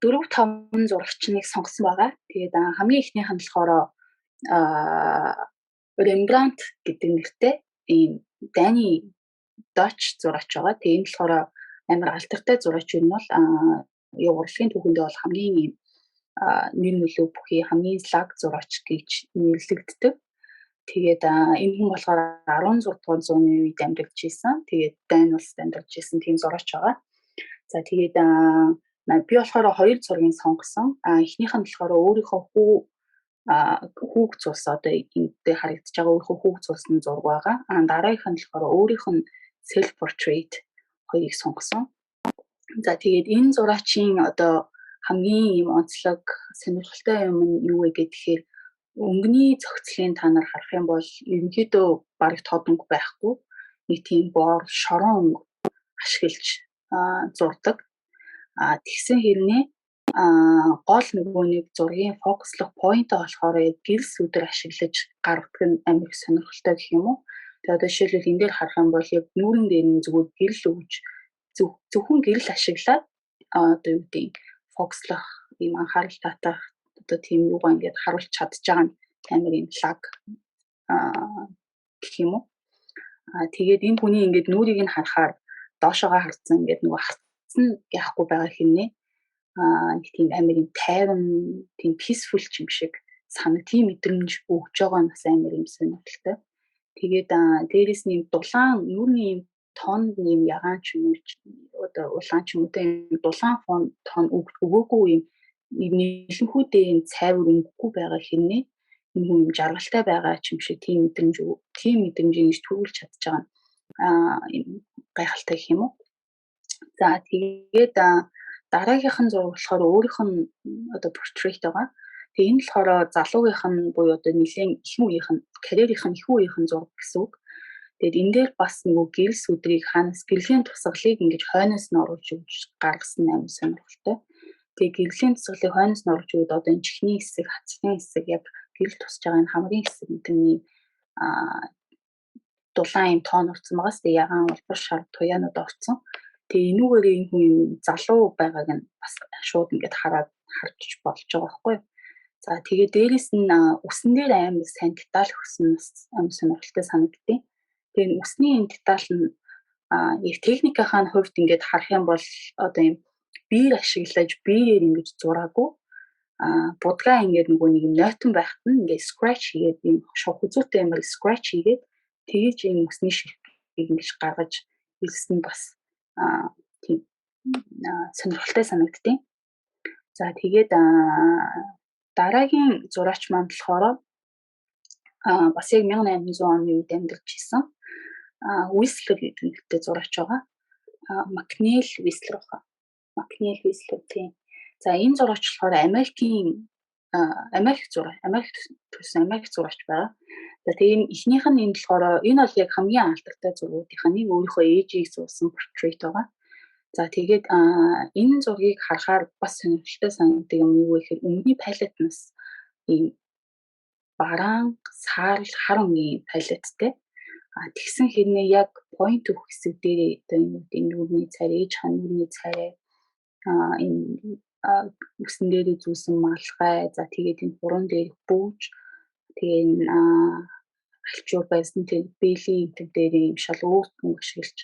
4 5 зурагчныг сонгосон байгаа. Тэгээд хамгийн эхнийх нь болохоор Рембрандт гэдэг нэртэй ийм Дани Dutch зураач байгаа. Тэгээ энэ болохоор амар алдартай зураач юм бол урлагийн түүхэндээ бол хамгийн ийм нэр нөлөө бүхий хамгийн лаг зураач гэж нэрлэгддэг. Тэгээд энэ хүн болохоор 16 дугаар зууны үед амьдарч исэн. Тэгээд Дани улсад амьдарч исэн тийм зураач байгаа. За, тэгээд би болохоор хоёр зургийг сонгосон. Эхнийх нь болохоор өөрийнхөө хүүг зурсан, одоо энэ дээр харагдаж байгаа өөрийнхөө хүүг зурсан зураг байгаа. Дараагийнх нь болохоор өөрийнх нь self portrait хоёрыг сонгосон. За, тэгээд энэ зураачийн одоо хамгийн юм онцлог, сонирхолтой юм нь юу вэ гэхээр өнгөний зохицлын та нар харах юм бол ерөнхийдөө бараг тод өнгө байхгүй. Нэг тийм боор шорон өнгө ашиглаж зурдаг. Тэгсэн хэрнээ гол нөгөө нэг зургийн фокуслох point болохоор гэрэл сүүдэр ашиглаж гаргадаг нь амар их сонирхолтой гэх юм уу. Тэгээ одоо жишээлбэл, энэ дээр харах юм бол яг нүүрэн дээр нь зүгээр гэрэл өгж, зөвхөн гэрэл ашиглаад одоо юу гэдэг, фокуслох, ийм анхаарал татах одоо тийм юугаа ингээд харуулж чадж байгаа нь амар юм лаг гэх юм уу. Тэгээд энэ хүний ингээд нүүрийг нь харахаар доошоогоо харцсан, ингээд нөгөө харцсан яахгүй байгаа хиннэ нэг тийм амар юм тайван, тийм peaceful юм шиг санаг, тийм мэдрэмж өгж байгаа нь бас амар юм сонирхолтой. Тэгээд дээрэс нь юм дулаан нүүрний юм тонд юм ягаан ч юм уу, одоо улаан ч юм уу, тийм дулаан фон тон өгөөгүй, юм нэлэнхүүдээ юм цайвар өнгөгүй байгаа хэрнээ энэ хүн юм жаргалтай байгаа ч юм шиг тийм мэдрэмж, тийм мэдрэмжийг ингэж төрүүлж чадж байгаа нь юм гайхалтай гэх юм уу. За, тэгээд дараагийнх нь зураг болохоор өөрийнх нь одоо portrait байгаа. Тэгээ энэ болохоор залуугийнх нь буюу одоо нэлээд ихэнх үеийнх нь, карьерийнх нь ихэнх үеийнх нь зураг гэсэн үг. Тэгээд энэ дээр бас нөгөө гэрэл сүдрийг хаанаас, гэрлийн тусгалыг ингэж хойноос нь оруулж өгч гаргасан амар сонирхолтой. Тэгээ гэрлийн тусгалыг хойноос нь оруулж өгöd одоо энэ чихний хэсэг, хацлын хэсэг, яг гэрэл тусаж байгаа энэ хамрын хэсэг тэрний дулаан юм тоон орсон байгаас тэгээ ягаан улбар шар туяанууд орсон. Тэгээ энүүгээр энэ хүн залуу байгааг нь бас шууд ингээд хараад харж болж байгаа байхгүй юу. За, тэгээ дээрэс нь үсэн дээр амар сайн деталь өгсөн, бас амар сонирхолтой санагдтыг. Тэгээ энэ үсний энэ деталь нь яг техникийнхаа хувьд ингээд харах юм бол одоо юм биер ашиглаж, биеэр ингэж зураагүй, будгаа ингээд нөгөө нэг юм нойтон байхад нь ингээд scratch хийгээд, юм шов хүзүүтэй юм scratch хийгээд, тэгэж ийм үсний ширхгийг ингэж гаргаж ирсэн нь бас тийм сонирхолтой санагдтыг. За, тэгээд дараагийн зураач маань болохоор бас яг 1800 оны үед амьдарч исэн. Whistler гэдэг нэртэй зураач байгаа. Макнел Whistler байна. Макнел Whistler, тийм. За, энэ зураач болохоор Америкийн Америк зураа, Америк төрсэн Америк зураач байгаа. За, тэгээ энэ эхнийх нь энэ болохоор энэ бол яг хамгийн алдартай зургуудынхаа нэг, өөрийнхөө ээжийг зурсан портрет байгаа. За, тэгээд энэ зургийг харахаар бас сонирхолтой санагддаг юм юу вэ гэхээр өнгөний palette нас ийм бараан, саарл, хар өнгийн palette тэй. Тэгсэн хэрнээ яг point өгөх хэсэг дээр одоо энэ нүрний царай, ээж хань нүрний царай, энэ үсэн дээрээ зүүсэн малгай, за, тэгээд энэ хуруунд дээр бүүж, тэгээ энэ альчуур байсан тэр бэлийн энэ дээр юм шал өөр мөнгө ашиглаж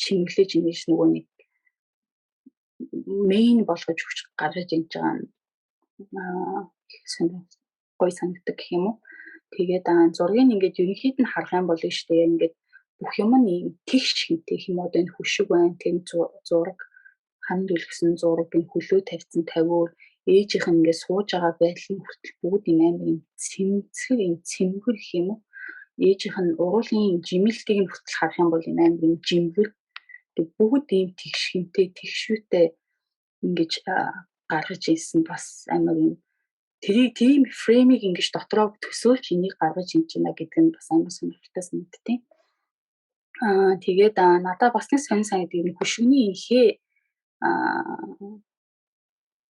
чимэглэж ингэж нөгөө нэг main болгож өгч гаргаж иж байгаа нь гоё санагддаг гэх юм уу. Тэгээд зургийг ингээд ерөнхийд нь харах юм бол шүү дээ, ингээд бүх юм нь ийм тэгш хинтэй юм одоо энэ хөшиг байна, тэр зураг, ханд үлгсэн зураг, энэ хөлөө тавьсан тавиур, ээжийнх нь ингээд сууж байгаа байдал нь хүртэл бүгд юм амар юм цэмцгэр, юм цэмгэр гэх юм уу. Ээжийнх нь уруулын жимэлтийг нь хүртэл харах юм бол юм амар юм жимгэр. Тэг бүгд ийм тэгш хинтэй, тэгшүүтэй ингэж гаргаж ирсэн, бас амар юм тэрийг тийм frame ийг ингэж дотроо төсөөлж энийг гаргаж иж байна гэдэг нь бас амар сонирхолтой санагдтыг. Тэгээд надаа бас нэг сонь санагддаг юм, хөшигний энэ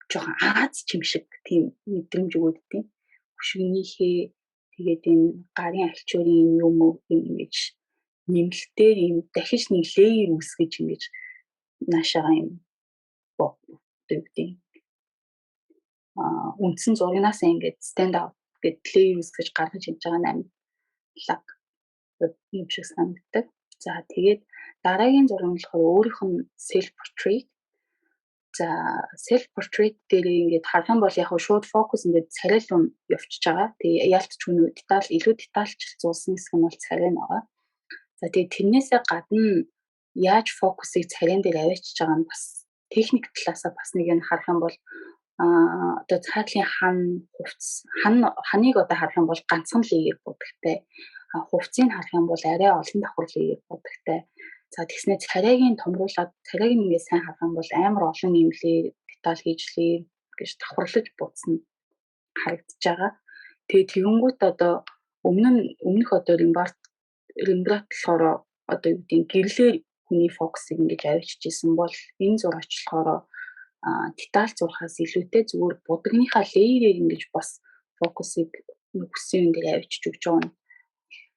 жоохон Аз чим шиг тийм мэдрэмж өгөөд тийм. Хөшигнийхээ, тэгээд энэ гарын альчуурын юм уу ингэж нэмэлтээр юм дахиж нэг layer үүсгэж ингэж наашаага юм одоо юу гэдэг Үндсэн зурагнаас ингээд stand out гэд layer үүсгэж гаргаж ирж байгаа нь амар лаг юм шиг санагддаг. За, тэгээд дараагийн зураг нь болохоор өөрийнх нь self portrait. За, self portrait дээр ингээд харах юм бол яг шууд фокус ингээд царай руу явчихж байгаа. Тэгээ яалт ч үнэ деталь, илүү детальчилсан хэсэг нь бол царай нь байгаа. За, тэгээ тэрнээсээ гадна яаж фокусыг царайн дээр аваачиж байгаа нь бас техник талаасаа бас нэг нь харах юм бол одоо цаатлын хан хувцас, хан ханыг одоо харах юм бол ганцхан layer будагтай. Хувцсыг харах юм бол арай олон давхар layer будагтай. За, тэгснэ царайг нь томруулаад, царайг нь ингээд сайн харах юм бол амар олон юм layer деталь хийж, layer гэж давхарлаж будсан харагдаж байгаа. Тэгээ тэгэнгүүт одоо өмнө нь өмнөх одоо Рембрандт болохоор одоо юу гэдгийг гэрлээр хүний фокусыг ингэж авчиж исэн бол энэ зураач болохоор деталь зурхаас илүүтэй зүгээр будагныхаа layer ээр ингэж бас фокусыг хүссэн юм дээр авчиж өгч байгаа нь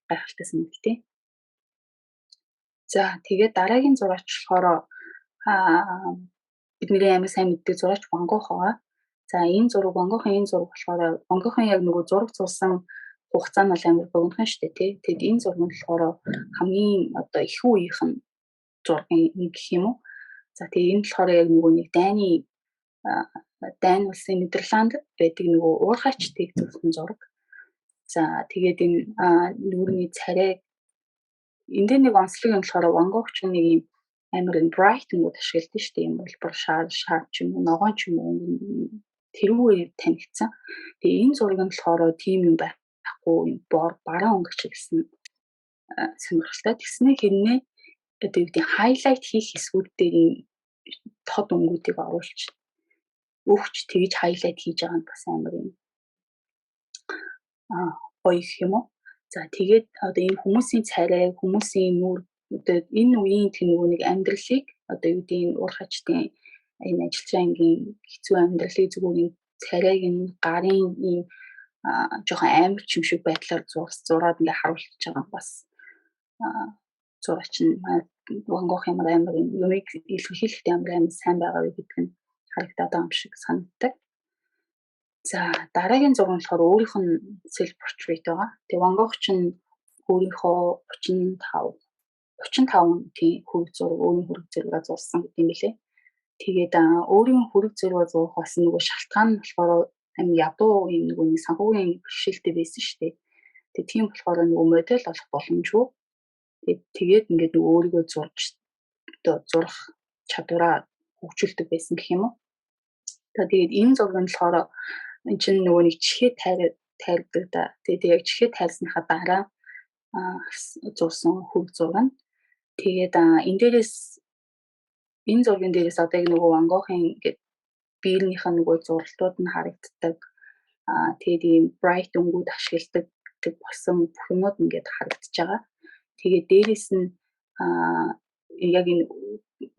гайхалтай санагдтыг. За, тэгээд дараагийн зураач болохоор бидний амар сайн мэддэг зураач Ван Гог байгаа. За, энэ зураг, Ван Гохын энэ зураг болохоор Ван Гохын яг нөгөө зураг зурсан хугацаа нь бол амар богинохон шүү дээ, тий. Тэгэд энэ зураг нь болохоор хамгийн одоо их үеийнх нь зургийн нэг гэх юм уу. За, тэгээ энэ болохоор яг нөгөө нэг дайн улсын Нидерланд байдаг нөгөө уурхайчдыг зурсан зураг. За, тэгээд энэ нүүрний царай, энэ дээр нэг онцлог юм болохоор Ван Гог ч нэг юм амар энэ bright өнгүүд ашигладаг шүү дээ. Юм улбар, шар, шар ч юм уу, ногоон ч юм уу, тэрүүгээр танигдсан. Тэгээ энэ зураг нь болохоор тийм юм байхгүй, юм бор бараан өнгө ашигласан сонирхолтой. Тэгснээ хэрнээ одоо юу гэдэг highlight хийх хэсгүүд дээр ийм тод өнгүүдийг оруулж өгч тэгж highlight хийж байгаа нь бас амар юм гоё гэх юм уу. За, тэгээд одоо энэ хүмүүсийн царай, хүмүүсийн нүүр, одоо энэ үеийн тэр нөгөө нэг амьдралыг, одоо юу гэдэг энэ уурхайчдын, энэ ажилчин ангийн хэцүү амьдралыг зүгээр энэ царайг нь, гарын ийм жоохон амар юм шиг байдлаар зураад ингээ харуулж байгаа бас зураач нь Ван Гог ямар амар юмыг илэрхийлэхдээ ямар амар сайн байгаа вэ гэдг нь харагдаад байгаа юм шиг санагддаг. За, дараагийн зураг нь болохоор өөрийнх нь self portrait байгаа. Тэгээ Ван Гог чинь өөрийнхөө 35 тийм хөрөг зураг, өөрийн хөрөг зургаа зурсан гэдэг юм билээ. Тэгээд өөрийн хөрөг зургаа зурх бас нөгөө шалтгаан нь болохоор ам ядуу юм нөгөө нэг санхүүгийн бэрхшээлтэй байсан шүү дээ. Тэгээ тийм болохоор нөгөө модель олох боломжгүй. Тэгээд ингээд нөгөө өөрийгөө зурж, одоо зурах чадвараа хөгжүүлдэг байсан гэх юм уу. За, тэгээд энэ зураг нь болохоор эн чинь нөгөө нэг чихээ тайрдаг да. Тэгээд яг чихээ тайрсныхаа дараа зурсан хөрөг зураг нь. Тэгээд энэ дээрээс, энэ зургийн дээрээс одоо яг нөгөө Ван Гохын ингээд биернийх нь нөгөө зуралтууд нь харагддаг. Тэгээд ийм bright өнгүүд ашигладаг болсон бүх юмуд ингээд харагдаж байгаа. Тэгээд дээрэс нь яг энэ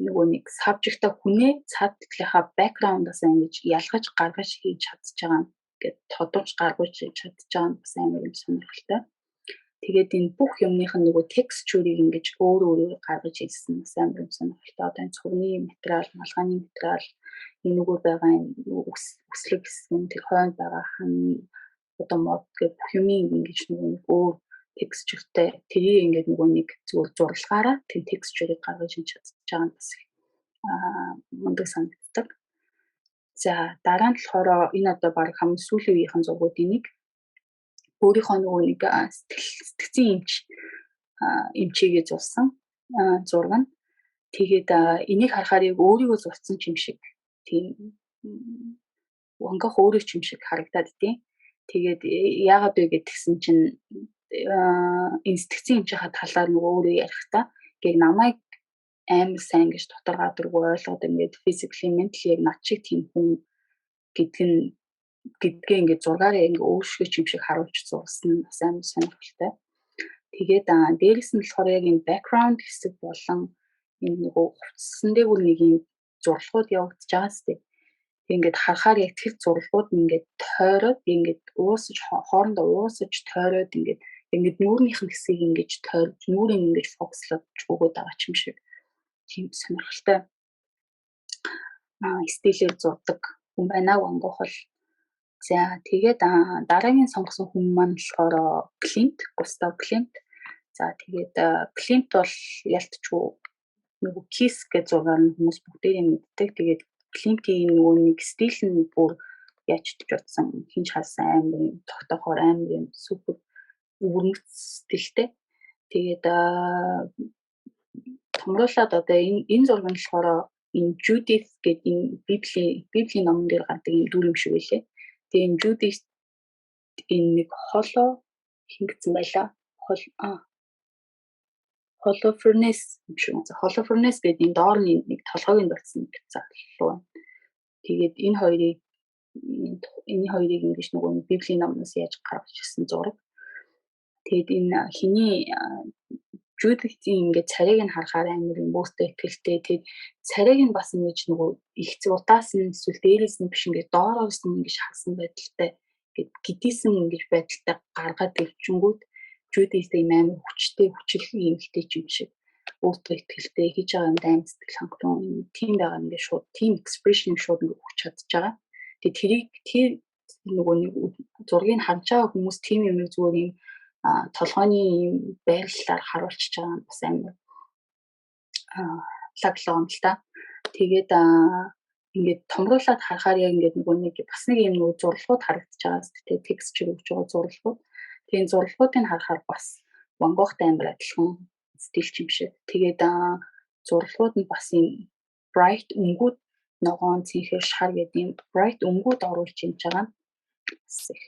нөгөө нэг subject-а, хүнээ цаад талынхаа background-аас ингэж ялгаж гаргаж хийж чадж байгаа юм. Ингээд тодорч гаргаж хийж чадж байгаа нь бас амар юм сонирхолтой. Тэгээд энэ бүх юмных нь нөгөө texture-ыг ингэж өөр өөрөөр гаргаж ирсэн бас амар юм сонирхолтой. Одоо энэ цувны материал, малгайны материал, энэ нөгөө байгаа энэ үслэг хэсэг нь, тэр хойно байгаа хан, одоо мод гэх бүх юмыг ингэж нөгөө нэг өөр texture-тэй, тэрийг ингээд нөгөө нэг зүгээр зурлагаараа тэр texture-ыг гаргаж иж чадж байгаа нь бас мундаг санагддаг. За, дараа нь болохоор энэ одоо баг хамгийн сүүлийн үеийнхэн зургуудын нэг, өөрийнхөө нөгөө нэг сэтгэцийн эмчийгээ зурсан зураг нь. Тэгээд энийг харахаар яг өөрийгөө зурсан юм шиг, тийм Ван Гог өөрөө ч юм шиг харагдаад тийм. Тэгээд яагаад вэ гэдгсэн чинь энэ сэтгэцийн эмчийнхаа талаар нөгөө өөрөө ярихдаа яг намайг амар сайн гэж дотор гадаргүй ойлгоод, ингээд physically, mentally яг над шиг тийм хүн гэдг нь гэдгээ ингээд зургаараа ингээд өөршгөө юм шиг харуулж зурсан нь бас амар сонирхолтой. Тэгээд дээрэс нь болохоор яг энэ background хэсэг болон энэ нөгөө хувцсан дээгүүр нэг юм зурлагууд явагдаж байгаа сте. Тэг ингээд харахаар яг тэр зурлагууд нь ингээд тойроод, ингээд уусаж, хоорондоо уусаж тойроод, ингээд нүүрнийх нь хэсгийг ингэж тойрж, нүүрийг ингэж фокуслоод өгөөд байгаа юм шиг тийм сонирхолтой стилээр зурдаг хүн байна Ван Гог бол. За тэгээд дараагийн сонгосон хүн маань болохоор Климт, Густав Климт. За тэгээд Климт бол ялтчгүй нөгөө Kiss гэж зургаар нь хүмүүс бүгдээрээ мэддэг. Тэгээд Климтийн нөгөө нэг стил нь бүр яаж ч утсан хинч харсан амар юм тогтоохоор амар юм супер өвөрмөц стилтэй. Тэгээд томруулаад одоо энэ зураг нь болохоор энэ Judith гэдэг энэ Библийн номон дээр гардаг юм дүр юм шиг байлээ. Тэгээ энэ Judith энэ нэг холоо хингдсэн байлаа. Holofernes юм шиг. Holofernes гэдэг энэ доор нь нэг толгойг нь болсон нэг залуу байна. Тэгээд энэ хоёрыг ингэж нөгөө Библийн номноос яаж гаргаж ирсэн зураг. Тэгээд энэ хиний Жудитийн ингээд царайг нь харахаар амар юм өөртөө итгэлтэй. Тэгээд царайг нь бас ингэж нөгөө их удаас нь эсвэл дээрээс нь биш, ингээд доороос нь ингэж харсан байдалтай, ингээд гэдийсэн ингэж байдалтай гаргаад ирчингүүд Жудиттэй юм амар хүчтэй, хүчирхэг эмэгтэй юм шиг, өөртөө итгэлтэй, хийж байгаа юмд аим сэтгэл хангалуун юм тийм байгаа, ингээд шууд тийм expression шууд ингээд өгч чадж байгаа. Тэгээд тэрийг тэр нөгөө нэг зургийг харж байгаа хүмүүс тийм юмыг зүгээр юм толгойн юм байрлалаар харуулчихж байгаа нь бас амар лаглаа юм л та. Тэгээд ингээд томруулаад харахаар яг ингээд нөгөө нэг бас нэг юм нөгөө зурлагууд харагдаж байгаа зү, тэ, texture өгч байгаа зурлагууд. Тэгээд зурлагуудыг харахаар бас Ван Гогтой амар адилхан стил юм шиг. Тэгээд зурлагууд нь бас юм bright өнгүүд, ногоон, цэнхэр, шар гэдэг юм bright өнгүүд оруулж юмж байгаа нь бас их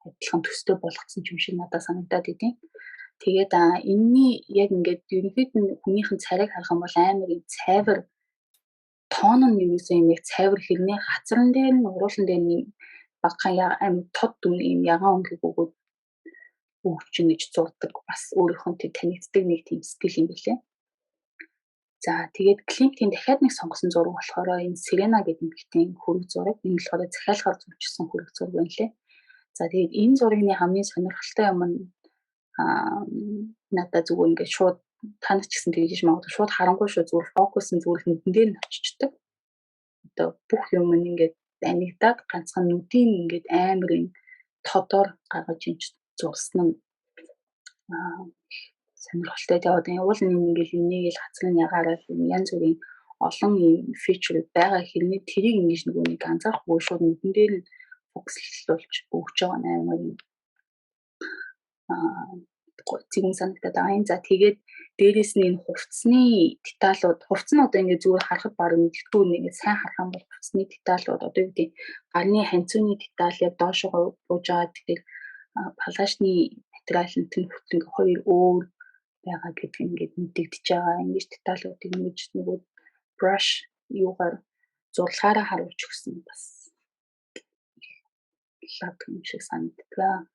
адилхан төстэй болгоцсон юм шиг надад санагдаад идэв. Тэгээд энэний яг ингээд ерөнхийд нь хүнийх нь царайг харах юм бол амар юм цайвар, тоон нь юусэн юм яг цайвар хэрнээ хацран дээр нь, уруулан дээр нь багахан амар тод дүн юм ягаан өнгийг өгөөд өгч ингэж зурдаг, бас өөрийнх нь танигддаг нэг тийм стил юм билээ. За тэгээд Климтийн дахиад нэг сонгосон зураг болохоор энэ Сирена гэдэг эмэгтэйн хөрөг зураг. Энэ болохоор захиалгаар зурчихсан хөрөг зураг байна лээ. За тэгээд энэ зургийн хамгийн сонирхолтой юм нь надад зүгээр ингээд шууд, та нар ч гэсэн тэгж магадгүй, шууд харангуй шүү, зүгээр фокус нь зүгээр нүдэн дээр нь очичдаг. Одоо бүх юм нь ингээд анигдаад ганцхан нүдийг ингээд амар юм тодор гаргаж иж зурсан нь сонирхолтой. Тэгээд одоо уул нь ингээд энийг л хацрын ягаараа янз бүрийн олон юм feature байгаа хэрнээ тэрийг ингэж нөгөө нэг анзаарахгүй шууд нүдэн дээр нь фокуслуулж өгч байгаа нь амар юм зэгүн санагдаад байгаа юм. За тэгээд дээрэс нь энэ хувцсны деталууд, хувцс нь одоо ингээд зүгээр харахад баг мэддэггүй, нэг сайн харах юм бол хувцсны деталууд, одоо юу гэдэг, гарны ханцууны деталь, яг доошогоо бууж байгаа тэр палашны материал нь тэр хүртэл ингээд хоёр өөр байгаа гэдэг ингээд мэдэгдэж байгаа. Ингэж деталуудыг ингэж нөгөө brush юугаар зурлахаараа харуулж өгсөн бас лаг юм шиг санагддаг.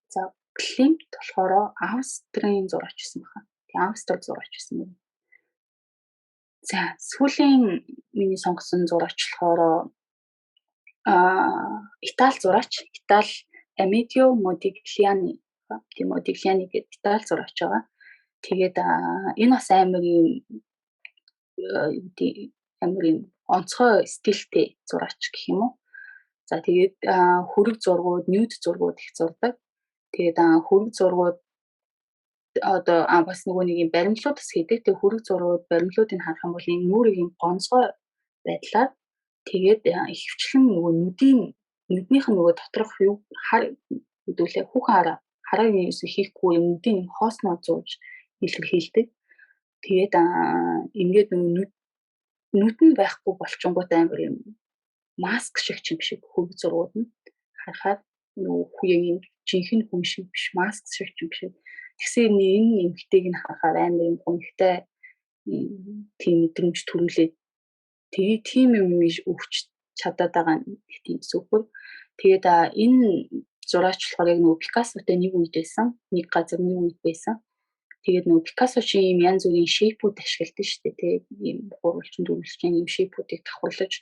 За, Климт болохоор Австрийн зураач байсан байна. Тэгээ Австрид зураач байсан юм. За, сүүлийн миний сонгосон зураач болохоор Итали зураач, Итали Амедео Модиглиани, тийм, Модиглиани гэдэг Итали зураач байгаа. Тэгээд энэ бас амар юм юу гэдэг, амар юм онцгой стилтэй зураач гэх юм уу. За тэгээд хөрөг зургууд, nude зургууд их зурдаг. Тэгээд хөрөг зургууд одоо бас нөгөө нэг юм баримтлууд бас хийдэг. Тэгээд хөрөг зургууд, баримтлуудыг харах юм бол энэ нүүрийг юм гонсгой байдлаар, тэгээд ихэвчлэн нөгөө нүдийн нүднийх нь нөгөө доторх юу хар хэдүүлээ хүүхэн хараа хараагийн юус хийхгүй юм нүдийн хоосноо зурж илэрхийлдэг. Тэгээд ингээд нөгөө нүд нь байхгүй болчингууд амар юм маск шиг юм шиг хөрөг зургууд нь харахаар нөгөө хүн юм жинхэнэ хүн шиг биш, маск шиг юм шиг. Тэгсэн энэ эмэгтэйг нь харахаар амар юм гунигтай тийм мэдрэмж төрүүлээд, тэгээ тийм юм өгч чадаад байгаа нь тийм супер. Тэгээд энэ зураач болохоор яг нөгөө Пикассотой нэг үед байсан. Нэг газар нэг үед байсан. Тэгээд нөгөө Пикассо чи ийм янз бүрийн shape үүд ашигладаг шүү дээ. Тэгээд ийм гурвалжин, дөрвөлжин ийм shape үүдийг давхарлаж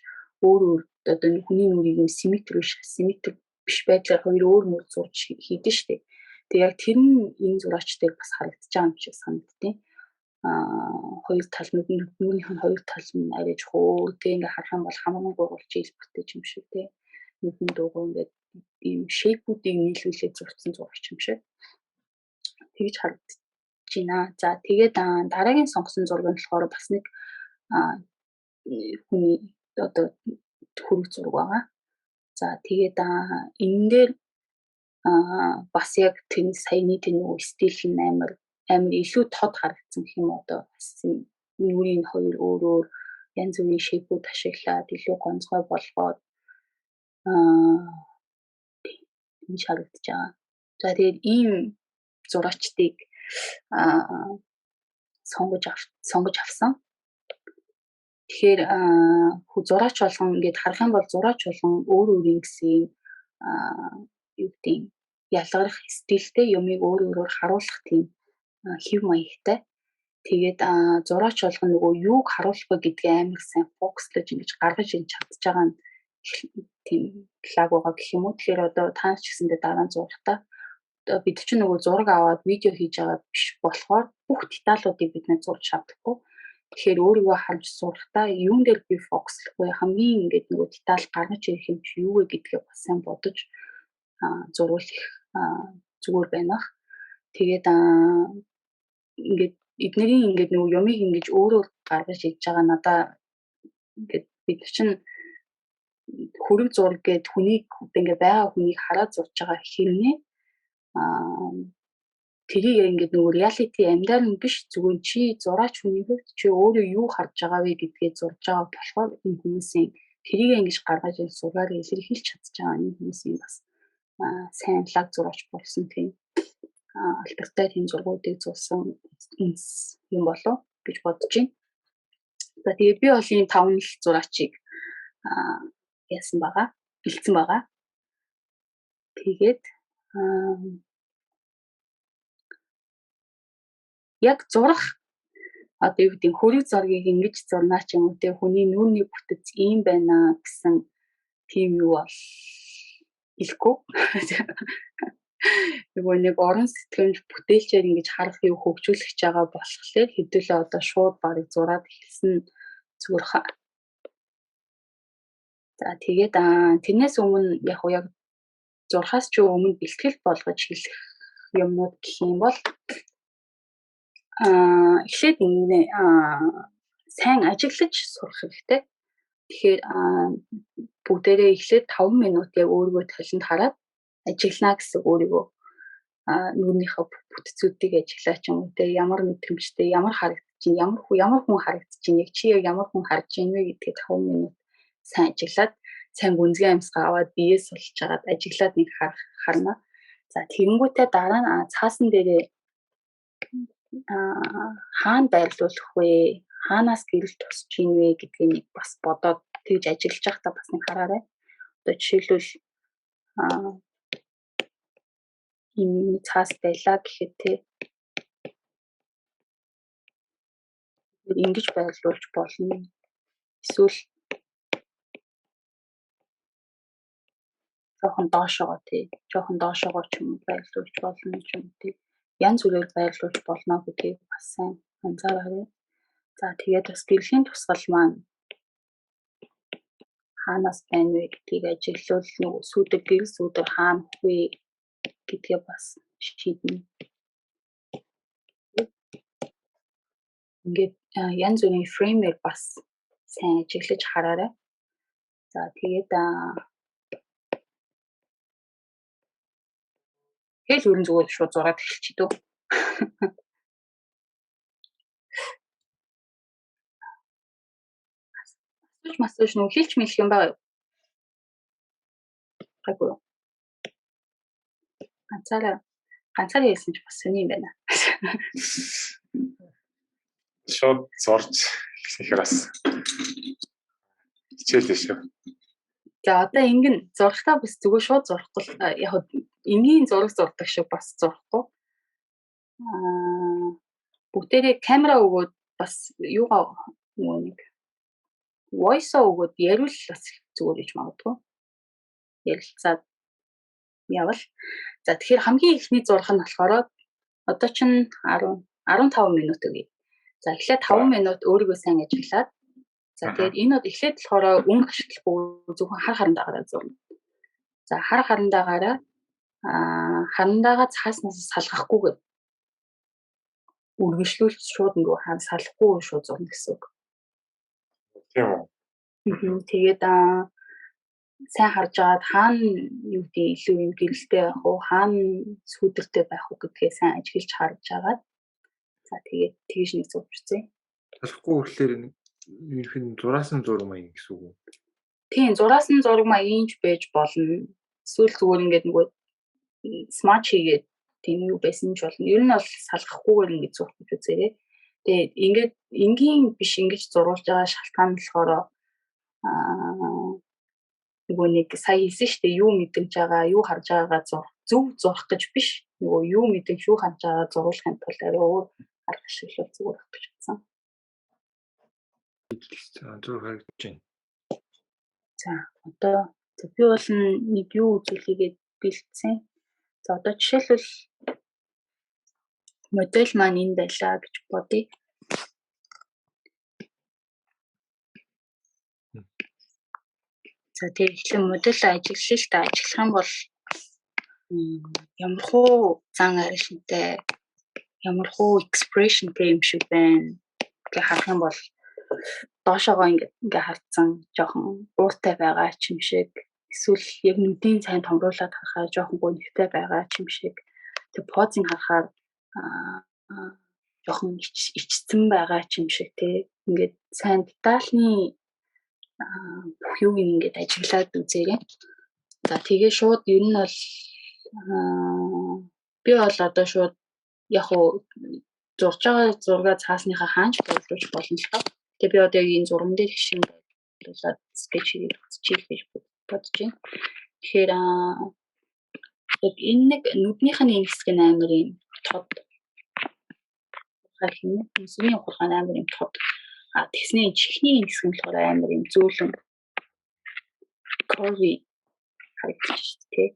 өөр өөр одоо хүний нүрийг юм симметри биш, асимметри биш байдлаар хоёр өөр мөр зурж хийдэж шүү дээ. Тэгээ яг тэр нь энэ зураач дээр бас харагдаж байгаа юм шиг санагдтыг. Хоёр тал нүднийх нь хоёр тал нь арай өөр, тэг ингээ харах юм бол хамран гурвалж илбэртэй юм шиг, тэг нүдэн дуугүй ингээд ийм shape-үүдийг нийлүүлээд зурсан зурагч юм шиг тэгж харагдаж байна. За, тэгээд дараагийн сонгосон зураг нь болохоор бас нэг хүний одоо хөрөг зураг байгаа. За, тэгээд энэ дээр бас яг тэр саяны тэр нөгөө стил нь амар амар илүү тод харагдсан гэх юм, одоо бас нүрийн хоёр өөр өөр янз бүрийн shape-үүд ашиглаад илүү гонцгой болгоод ингэж харагдаж байгаа. За, тэгээд ийм зураачдыг сонгож авсан. Тэгэхээр зураач болгон ингээд харах юм бол зураач болгон өөр өөрийн гэсэн юм юу гэдэг, ялгарах стилтэй, юмыг өөр өөрөөр харуулах тийм хэв маягтай. Тэгээд зураач болгон нөгөө юуг харуулах вэ гэдгээ амар сайн фокуслаж ингэж гаргаж ирж чадж байгаа нь тийм лаг байгаа гэх юм уу. Тэгэхээр одоо та ч гэсэндээ дараа нь зурхтаа одоо бид чинь нөгөө зураг аваад видео хийж байгаа биш болохоор бүх деталуудыг бид нэ зурж чадахгүй. Тэгэхээр өөрийгөө харж зурхтаа юун дээр би фокуслах вэ? Хамгийн ингээд нөгөө деталь гаргаж ирэх юм чи юу вэ гэдгээ бас сайн бодож зурвал их зүгээр байна. Тэгээд ингээд эднэрийн ингээд нөгөө юмыг ингэж өөрөөр гаргаж ирж байгаа надаа ингээд бид чинь хөрөг зураг гээд хүнийг ингээ байгаа хүнийг хараад зурж байгаа хэрнээ тэрийг ингээд нөгөө reality амьдаар нь биш, зүгээр чи зураач хүний хувьд чи өөрөө юу харж байгаа вэ гэдгээ зурж байгаа болохоор энэ хүмүүсийн тэрийг ингэж гаргаж ирж зургаар илэрхийлж чадж байгаа энэ хүмүүсийн бас сайн лаг зураач болсон, тийм алдартай тийм зургуудыг зурсан юм болов гэж бодож байна. За, тэгээд би бол ийм таван л зураачийг яасан байгаа, бэлдсэн байгаа. Тэгээд яг зурах одоо юу гэдэг, хөрөг зургийг ингэж зурнаа ч юм уу те, хүний нүүрний бүтэц ийм байна гэсэн тийм юу бол хэлэхгүй. Нөгөө нэг орон сэтгэмж бүтээлчээр ингэж харах юу хөгжүүлэх гэж байгаа болохоор хэдүүлээ одоо шууд барыг зураад эхэлсэн зүгээр хаа. За, тэгээд тэрнээс өмнө яг уу яг зурхаас ч өмнө бэлтгэл болгож хэлэх юмнууд гэх юм бол эхлээд ингэнэ, сайн ажиглаж сурах хэрэгтэй. Тэгэхээр бүгдээрээ эхлээд 5 минут яг өөрийгөө толинд хараад ажиглана гэсэн, өөрийгөө нүүрнийхээ бүтцүүдийг ажиглаа ч юм уу те, ямар мэдрэмжтэй, ямар харагдаж чинь, ямар хүн харагдаж чинь, яг чи яг ямар хүн харж байна вэ гэдгийг 5 минут сайн ажиглаад, сайн гүнзгий амьсгаа аваад, биеэ сулж агаад ажиглаад нэг харах харна. За, тэгэнгүүтээ дараа нь цаасан дээрээ хаана байрлуулах вэ? Хаанаас гэрэл тусч ийн вэ гэдгийг нэг бас бодоод тэгж ажиглаж байхдаа бас нэг хараарай. Одоо жишээлбэл энэ цаас байлаа гэхэд те ингэж байрлуулж болно. Эсвэл жоохон доошоогоо тий, жоохон доошоогоо ч юм уу байрлуулж болно ч юм тий. Янз бүрээр байрлуулж болно гэдгийг бас сайн анзаараарай. За, тэгээд бас гэрлийн тусгал маань хаанаас байна вэ гэдгийг ажиглавал нөгөө сүүдэр, гэрэл сүүдэр хаана вэ гэдгээ бас шийднэ. Ингээд янз бүрийн фреймээр бас сайн ажиглаж хараарай. За, тэгээд тэгэл өрн зүгээр шууд зураад эхэлчих дөө. Асууж масууж нүү хэлж мэлэх юм байгаа юу? Гайгүй юу? Ганцаараа ганцаараа хэлсэн ч бас сони юм байна. Шууд зурж эхлэхээр бас хичээл шүү. За, одоо ингэн зурхтаа бас зүгээр шууд зурхгүй, яг энгийн зураг зурдаг шиг бас зурхгүй. Бүгдээрээ камера өгөөд бас юугаа нөгөө нэг voice өгөөд яриул бас зүгээр гэж магадгүй. Ярилцаад явал. За, тэгэхээр хамгийн эхний зурх нь болохоор одоо чинь 10 15 минут өгье. За, эхлээд 5 минут өөрийгөө сайн ажиглаад, за, тэгээд энэ бол эхлээд болохоор өнгө ашиглахгүй, зөвхөн хар харан дагаараа зурна. За, хар харандаагаараа харандаагаа цааснаас салгахгүйгээр үргэлжлүүлж шууд нөгөө хаа салахгүй шууд зурна гэсэн үг. Тийм үү. Тэгээд сайн харж агаад хаана юу гэдэг илүү юм гэрэлтэй байх уу, хаана сүүдэртэй байх уу гэдгээ сайн ажиглаж харж агаад, за, тэгээд тэгж нэг зурж үзье. Салахгүй гэхлээр ерөнхийдөө зураасан зураг маяг гэсэн үг үү? Тийм, зураасан зураг маягийн ч байж болно. Эсвэл зүгээр ингээд нөгөө smudge хийгээд тийм юу байсан ч болно. Ер нь бол салгахгүйгээр ингээд зурх гэж үзээрэй. Тэгээд ингээд энгийн биш ингэж зурулж байгаа шалтгаан нь болохоор нөгөө нэг сая хэлсэн шүү дээ, юу мэдрэмж байгаа, юу харж байгаагаа зур зөв зурх гэж биш. Нөгөө юу мэдрэмж, юу харж байгаагаа зуруулахын тулд арай өөр арга ашиглавал зүгээр байх гэж бодсон. Зураг харагдаж байна. За, одоо би бол нэг юу үзүүлээгээд бэлдсэн. За, одоо жишээлбэл модель маань энд байлаа гэж бодъё. За, тэгээ эхлэн модель ажиглал л та. Ажиглах юм бол ямар хуу зан аришнтай, ямар хуу expressionтэй юм шиг байна гэж харах юм бол доошоогоо ингээ ингээ хардсан жоохон ууртай байгаа ч юм шиг, эсвэл яг нүдийн сайн томруулаад харахаар жоохон гонхтой байгаа ч юм шиг, тэг позыг харахаар жоохон ичсэн байгаа ч юм шиг те, ингээд сайн детальны бүх юуг ингээд ажиглаад үзээрэй. За, тэгээ шууд ер нь бол би бол одоо шууд яг уу зурж байгаа зургаа цаасныхаа хаанч байрлуулж болно л доо. Тэгээ би одоо яг энэ зурган дээр хишин байрлуулад скетч хийгээд үзчихье гэж бодож байна. Тэгэхээр яг энэ нэг нүднийх нь энэ хэсэг нь амар юм тод. Хин нүсний ухархаа амар юм тод. А тэгсний чихний энэ хэсэг нь болохоор амар юм зөөлөн curvy харагдаж шүү дээ.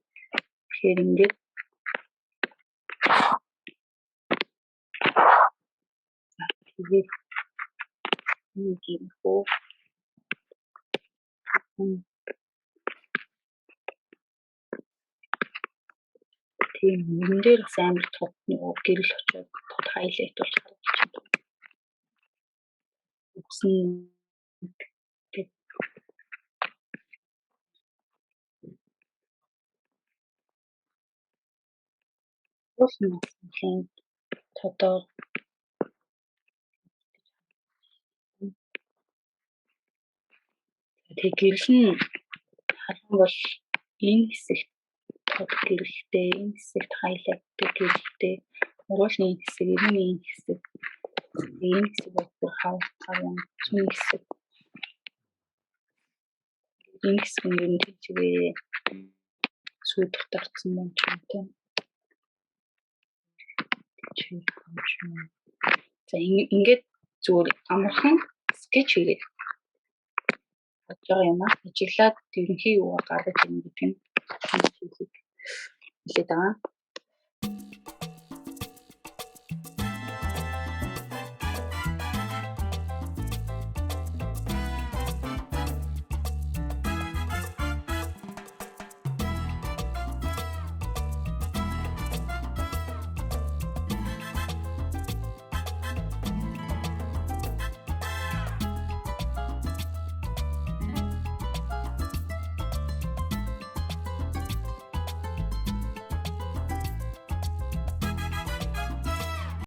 Тэгэхээр ингээд тэгээд нэг юм хөө тийм нүгэн дээр бас амар тод нөгөө гэрэл очиод тод хайлайт болж харагдаж байна. Үсэн уул нь бас нэлээд тодоор. Тэг гэрэл нь харах юм бол энэ хэсэгт тод гэрэлтэй, энэ хэсэгт хайлайттай гэрэлтэй, уруулны энэ хэсэг, эрүүний энэ хэсэг, энэ хэсэг бол хав хав юм зүүн хэсэг. Энэ хэсэг нь ер нь тийчгээ сүйдэрт орсон юм ч юм те. За, ингээд зүгээр амархан скетч хийгээд бодож байгаа юм аа. Ажиглаад ерөнхий юугаар гаргаж ирнэ гэдэг нь хэлээд байгаа.